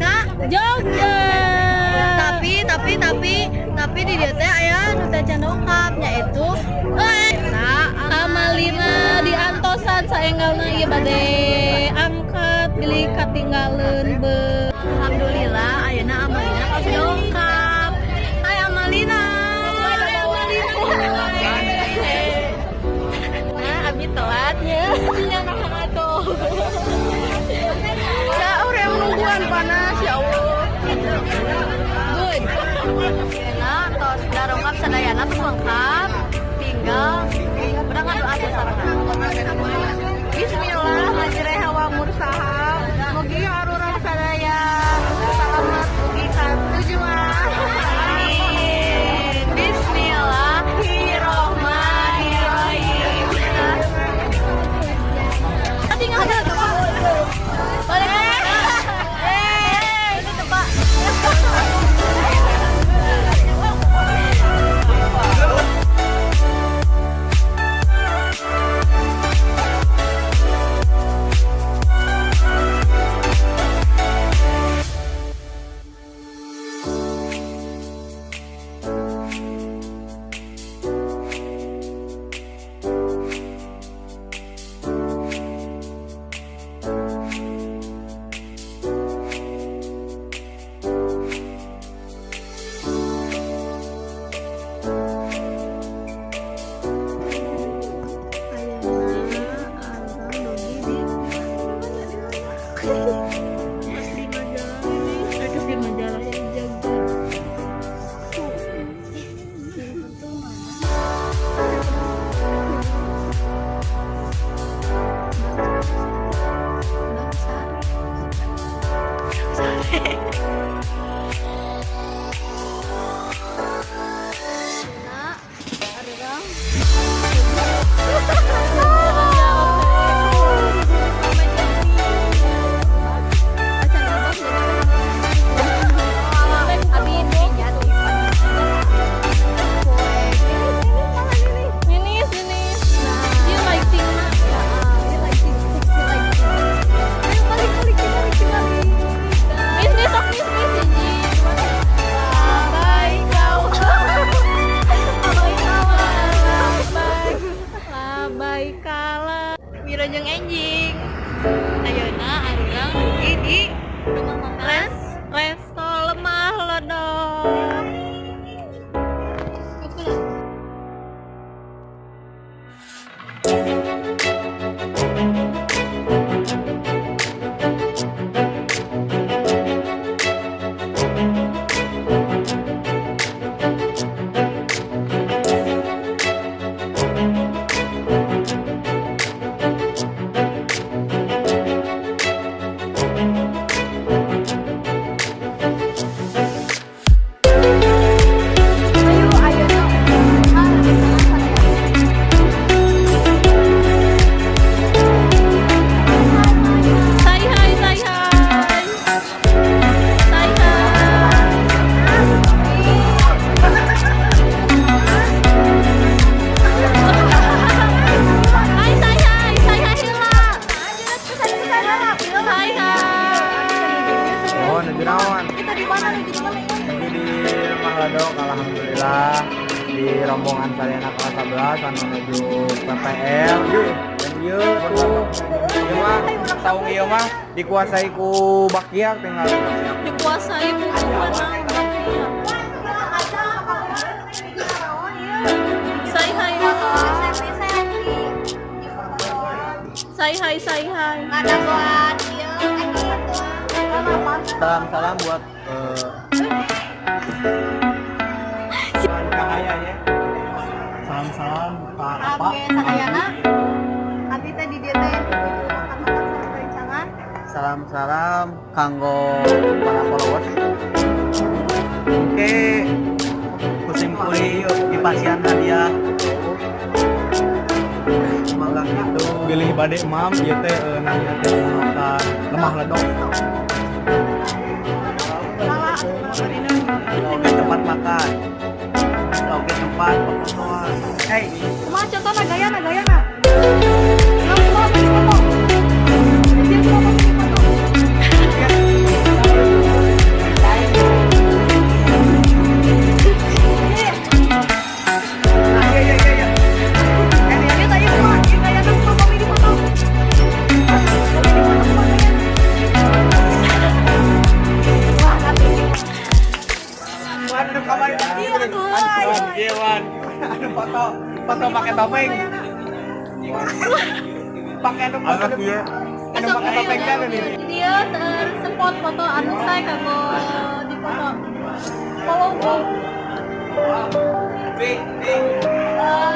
ka Jogja. Tapi di dieu teh aya nu teh can dongkap yaitu eta Amalina diantosan saenggalna ieu bade angkat bilih katinggaleun be. Alhamdulillah ayeuna Amalina tos dongkap. Hai Amalina. Hai Amalina. Nah, abi telatnya. Nya nahan atuh. Sahur yang nungguan panas ya Allah. Good. Ayeuna tos darongkap sadayana tos lengkap. Tinggal urang ngadoa sasarengan. Bismillah majreha wa mursaha. Mugi arurang sadaya salamat mugi ka tujuan. Amin. Bismillahirrohmanirrohim. Tinggal ada balik. Ini tebak. Wirajeng enjing. Ayeuna arurang dugi di rumah makan Resto Lemah Ledok. Kita di mana nih? Di mana? Di Lemah Ledok, alhamdulillah di rombongan Sadayana kelas 11 anu menuju PPL. Dan ieu tuh ieu mah saung ieu mah dikuasai ku Bakiak tinggal. Dikuasai ku kumaha Bakiak. Say hi. Say hi, say hi. Ada buat ieu salam-salam buat cahaya ya. Salam-salam Pak Apa. Sadayana. Abi teh di dieu teh makan-makan sareng rencangan. Salam-salam kanggo para followers. Oke. Kusim kuri di pasian hadiah. Mangga kitu. Bilih bade mam ieu teh nanya teh makan Lemah Ledok. Oke tempat makan. Oke tempat fotoan. Hey, kumaha contohna gayana gayana. Kumaha foto. Kumaha foto. Kamari Iya tuh. Iya, Wan. Anu foto, foto pakai topeng. Pakai anu foto. Anu pakai topeng kan ini. Dia spot foto anu saya kanggo di foto. Follow bu.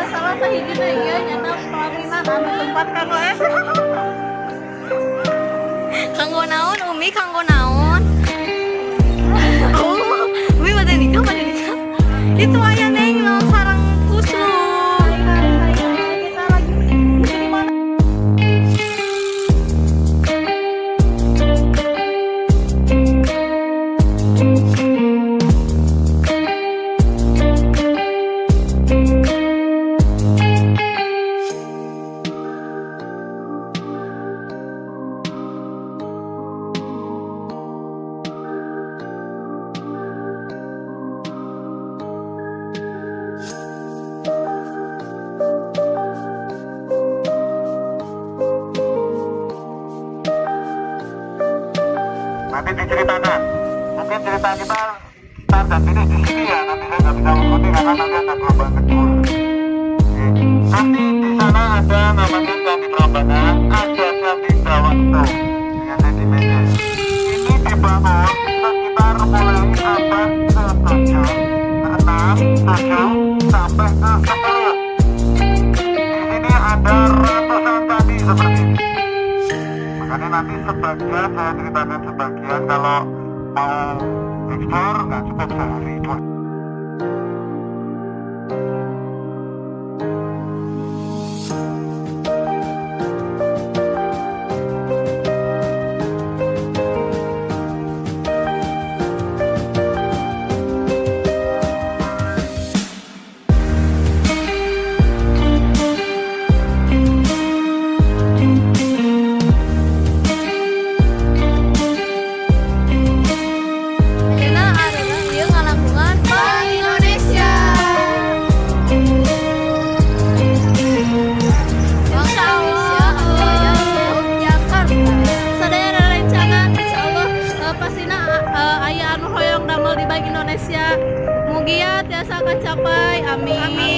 Salah sahijina ieu nyata pelaminan anu tempat kanggo Kanggo naon Umi, kanggo naon? Oh, Umi pada nikah, pada nikah. Itu aya neng no sarang kuslu. Kita lagi di mana? Nanti diceritakan. Mungkin cerita kita start dan finish di sini ya. Nanti saya nggak bisa mengikuti karena nanti ada gelombang kedua. Oke. Nanti di sana ada namanya Candi Prambanan, ada Candi Dawakto dengan sedimennya. Ini dibangun sekitar mulai abad ke-7, ke-6, 7 sampai ke-10. Di sini ada ratusan candi seperti ini. Makanya nanti sebagian saya ceritakan, sebagian kalau mau explore nggak cukup sehari dua. Ayeuna areuna ieu ngalangkungan Bank Indonesia. Insya Allah aya di Yogyakarta. Sadaya rencana insya Allah pastina aya anu hoyong damel di Bank Indonesia. Mugia tiasa kacapai. Amin. Amin.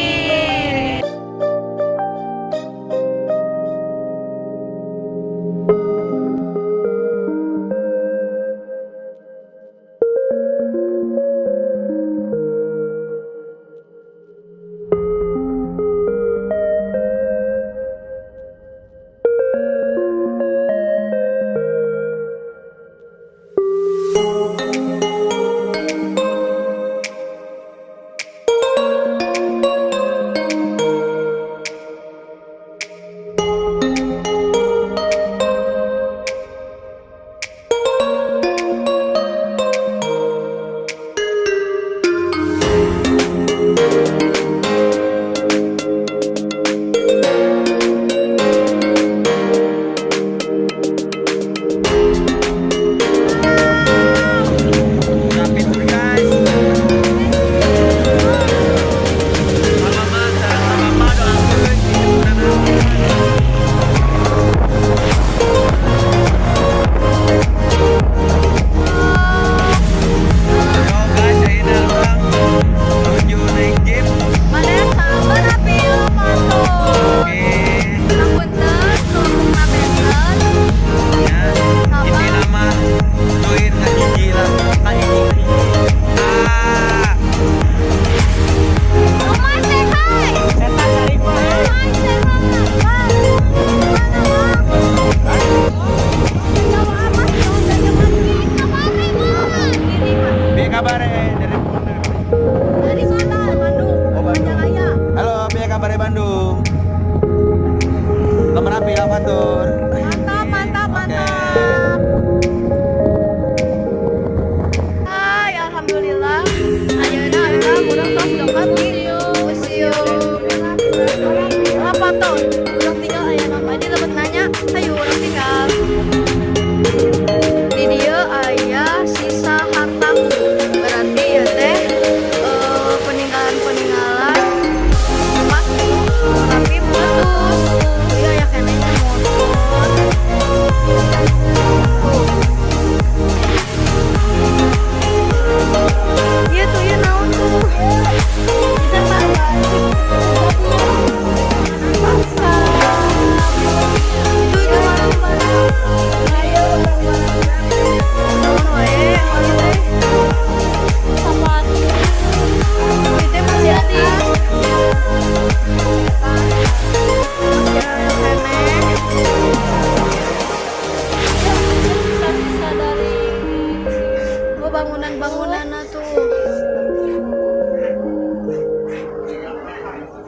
Oh, bangunan-bangunanna tuh.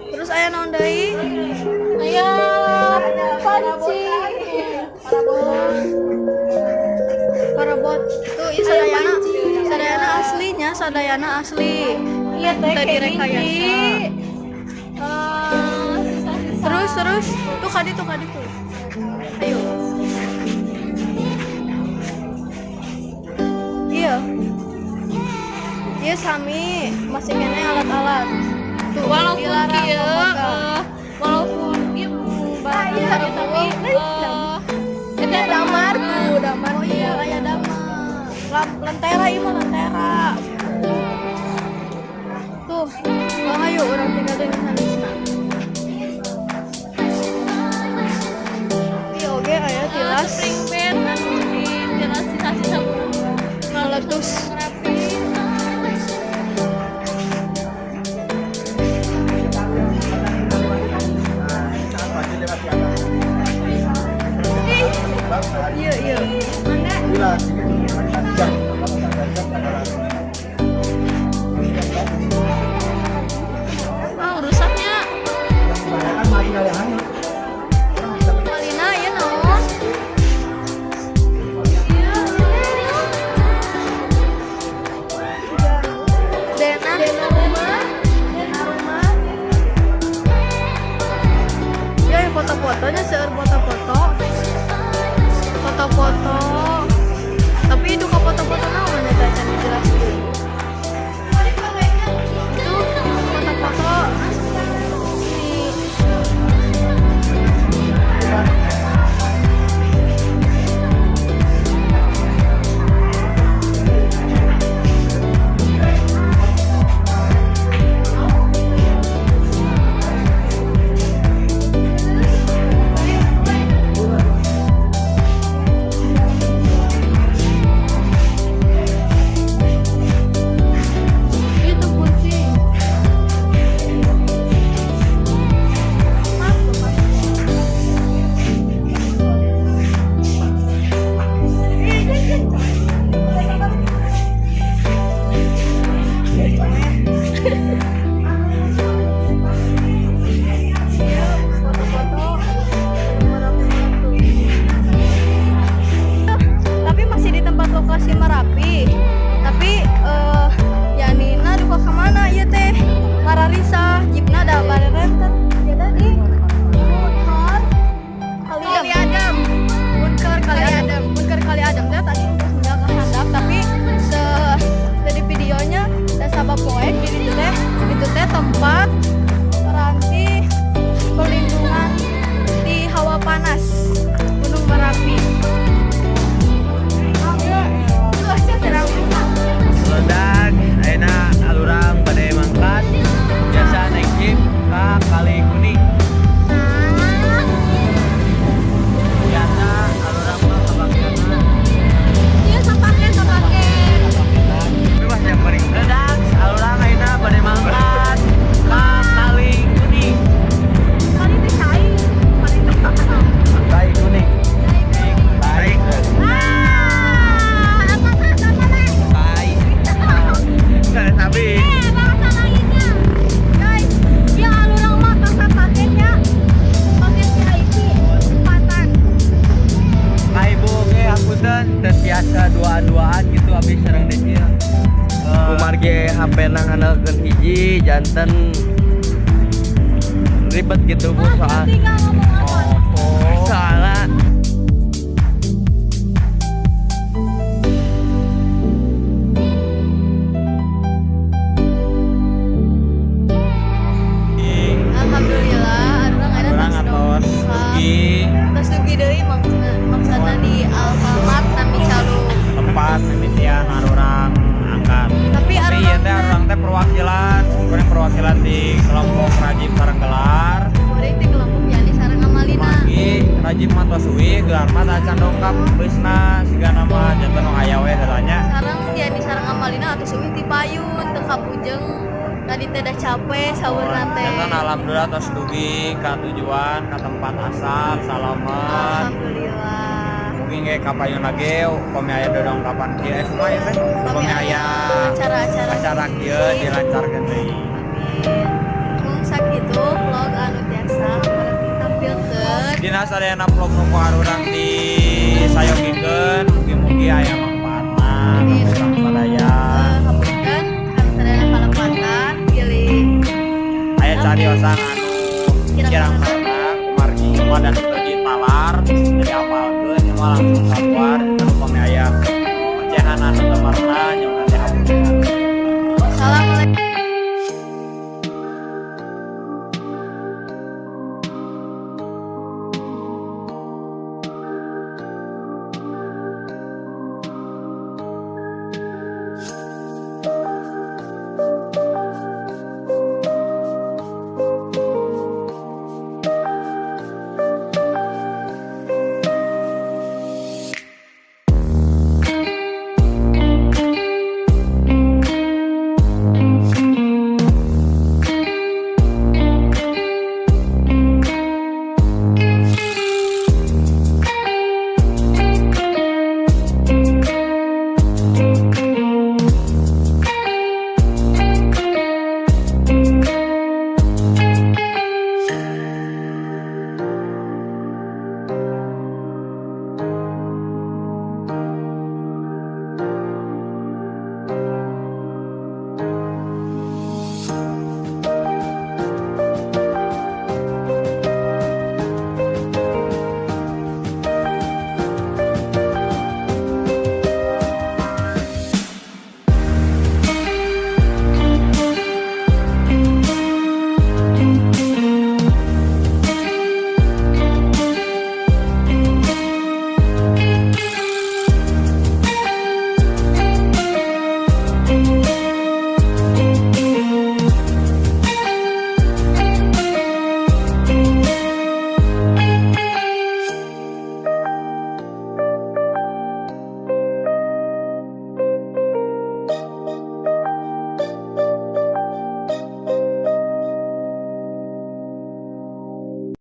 Terus aya naon deui? Aya panci. Parabot. Tuh ieu sadayana. Sadayana aslinya, sadayana asli. Iya teh Teu direkayasa. Terus terus tuh kadi tuh kadi tuh. Ayo. Iya. Iya sami masih kene alat-alat. Tuh walaupun dilarang kieu memegang. Walaupun ieu barang Iya, tapi Ini damar tuh, damar. Oh iya, aya damar. Lentera ieu mah lentera. Tuh, bang ayo urang tinggal di sanesna. Iya oge aya tilas spring bed anu di tilas sisa-sisa gunung meletus. Merapi. Iya iya. Ah, rusaknya. Malina ieu naon? Dena Dena rumah. Dena rumah. Ya foto-fotonya seueur foto-foto. Foto-foto. Tapi itu ka foto-foto naon eta can dijelaskeun. Itu foto-foto di itu kunci. Foto-foto Merapi tuh. Tapi masih di tempat lokasi Merapi. Tapi Yanina duka kemana ieu teh? Mararisa, jipna da barerenter. Ya tadi Bunker Kali Adam. Bunker Kali Adam. Bunker Kali Adam teh tadi udah nggak kehandap tapi dari videonya teh sabab poek jadi teh itu teh tempat peranti perlindungan di hawa panas Gunung Merapi. Ledak, ayeuna alurang bade mangkat biasa naik jeep ka Kali Kuning. Biasa alurang mah kabagianna. Iya sapaket sapaket. Bebas yang paling ledak, alurang ayeuna bade mangkat ka Kali Kuning. Kali teh cai. Kali teh. Kali Kuning. Baik. Ah, apa mas apa mas? Baik. Tapi Bahasa lainnya. Guys, ya alurang mah paksa paketnya. Paket VIP kesempatan. Ka ibu ge hapunten teu biasa duaan-duaan gitu abis sareng desi. Kumargi HP na ngandalkeun hiji janten ribet gitu Bu soal Tinggal ngomong apa? Soalnya Alhamdulillah, arurang ada Urang tos atos dugi Tos dugi deui maksudna di Alfamart Nami Calung. Tempat mimitian arurang angkat. Tapi arurang ieu teh arurang teh perwakilan, simkuring perwakilan di kelompok Rajib sareng gelar. Kuring di kelompok Yani sareng Amalina. Manggi Rajib mah tos uih, gelar mah tacan dongkap beusna sigana mah janten nu aya we heula nya. Sareng Yani sareng Amalina atuh uih ti payun teu kapujeng. Tadi teh dah capek saurna teh. Janten alhamdulillah tos dugi ka tujuan ka tempat asal salamet. Alhamdulillah. Mugi ge kapayun lagi upami aya dongkapan kieu, eh, kumaha ya teh, upami aya acara-acara acara kieu dilancarkeun deui. Amin. Mung sakitu vlog anu tiasa ditampilkeun. Dina sadayana vlog nu ku arurang disayogikeun, mugi-mugi aya manfaatna Amin. urang.